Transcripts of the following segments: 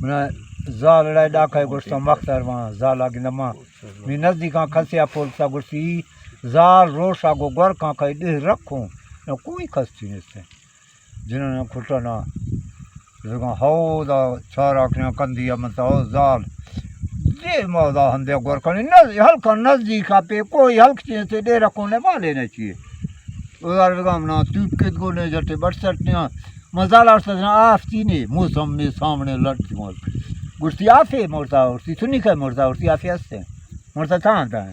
زال اڑائے ڈاکہ گوشتاں مختر واں، زال آ گنداں ماں۔ می نزدیکاں کسے آ پولکتا گوشتی، زال روشا گو گورکاں کئی ڈیہ رکھوں۔ نہ کوئی کس چی نیستے۔ جنہاں کھٹا نا۔ زگاں ہو دا چارا کنیا کندی ء منتا ہو زال۔ دے ما دا ہندے گورکانی نز-، ہلکا نزدیکا پہ کوئی ہلک چیز تے ڈیرہ کونے والے نہ چیے۔ او زال زگاں منا توپ کت گونے جٹے بٹ سٹ نیا۔ مزال ارسا جنا آف تینے موسم میں سامنے لٹ دی مول۔ گشتی آفے مرتا ارسی، سنی کہ مرتا ارسی آفے ہستے۔ مرتا تاں تا ہے۔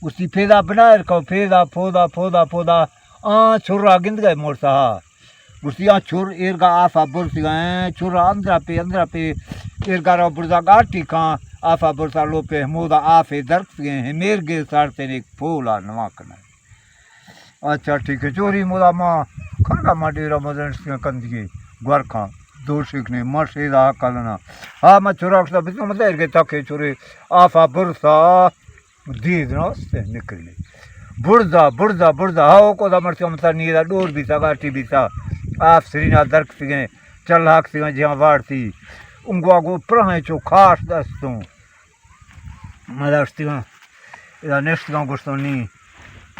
گوشتی، پیدا بنائر کو، پیدا، پودا، پودا، پودا، آ چھرا گند گئے مرتا۔ گوشتی، آ چھر ایرگا آفا برسگا ہیں، چھرا اندرا پہ، اندرا پہ، ایرگا را برزا گاٹی کان، آفا برسا لو پہ، ہمودا آفے درکس گئے ہیں، میر گے سارتے نے ایک پولا نوا کنا۔ اچھا، ٹھیک ہے، چوری مودا ما، کھنگا ما ڈیرا مزنش کندگی، گور کان، دو شکنے، ما شیدا کلنا۔ ہاں، ما چھرا کتا، بسم اللہ، ایرگے تاکے چھرے، آفا برسا، دید نہ است نکلی۔ برزا، برزا، برزا، ہاو کو دا مرچی ہمتا نیدا ڈور بیتا، گاٹی بیتا۔ آف سرینا درک سگیں، چل ہاک سگیں جہاں وارتی۔ انگوا گو پرہیں چو کاش دستوں۔ ما داشتگاں۔ ادا نشتگاں گوشتوں نی۔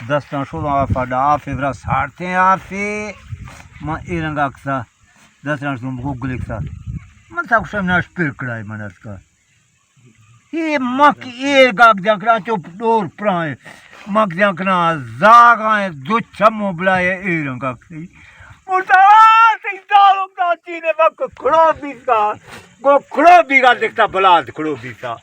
دستاں شوداں آفا ڈا، آفے برا سارتیں آفے۔ ما اے رنگا کسا۔ دستاں شوداں گوگلے کسا۔ من تا کشم ناش پر کڑائی من اتکا۔ اے مک ایر گاگ دیاں کنا چو ڈور پرائیں۔ مک دیاں کنا زاگائیں دو چمو بلائے ایر گاگ سی۔ مرتا سی دالو کا چینے مک کھڑو بیتا۔ گو کھڑو بیگا دکھتا بلاد کھڑو بیتا۔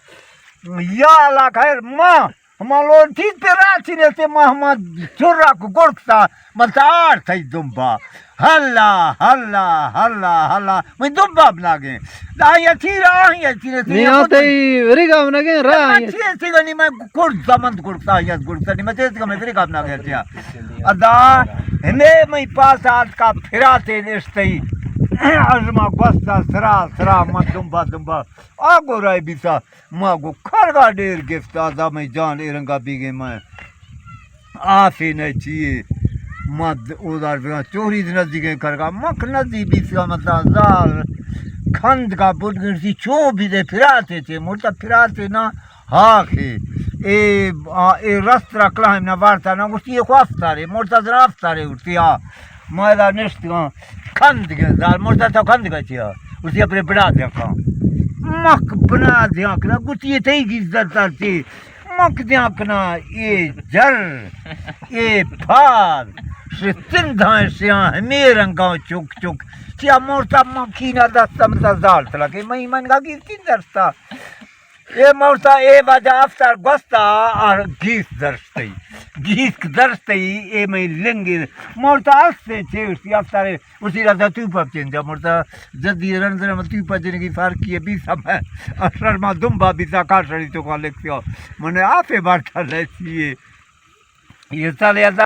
یا اللہ خیر ما، ہما لون تیت پہ راچی نے تے ما ہما چورا کو گڑکتا۔ من تا آر تئی دمبا۔ ہلا، ہلا، ہلا، ہلا۔ من دمبا بناگیں۔ دا آئی تیرا، آئی تیرا، تیرا نیا مت تئی وری گام نگیں، را من آئی۔ چیئے تیگا نی من کرد زمند گڑتا، آئی گڑتا نی من تیز گام وری گام نگیں تیا۔ ادا ہمے مئی پاس آت کا پھراتے نشتئی۔ از ما گوستا سرا، سرا من دمبا، دمبا۔ آ گو رائے بیتا۔ ما گو کرگا ڈیر گفتا، دا مئی جان اے رنگا بیگے میں آفے نہ چیے۔ ما د-، او دار بگا چوری نزدیکیں کرگا، مک نزدیک بیتگا متا زال کھندگا بڈ گرتی چو بیدے پھراتے چے، مرتا پھراتے نا ہاکے۔ اے، آ، اے رست را کلاہیں نا وارتا نا گوشتی، اے خو افطارے، مرتا زرا افطارے گوشتی، آ۔ ما ادا نشتگاں، کھندگیں زال، مرتا تو کھندگا چیا؟ گوشتی، اپنے بنا دیاں کھاں۔ مک بنا دیاں کھاں، گوشتی، اے تئی گیز در ترتی۔ مک دیاں کنا اے جر، اے پھار، شتن دھائیں شیاں ہمے رنگاں چک چک۔ چیا مرتا مکینا دستا متا زال تلکے، مئی منگا گیرتی درستا۔ اے مرتا اے وجہ افسر گوستا آ گیس درشتئی۔ گیس درشتئی اے مئی لنگی۔ مرتا استیں چے اشتی افسر اسی را دا توپا چنجا مرتا جدی رنزر من توپا جنگی فارکی بیسا میں۔ اشر ما دمبا بیسا کاشری تو کا لکھتیا۔ من آفے بارتا لیسی اے۔ یہ سال یادا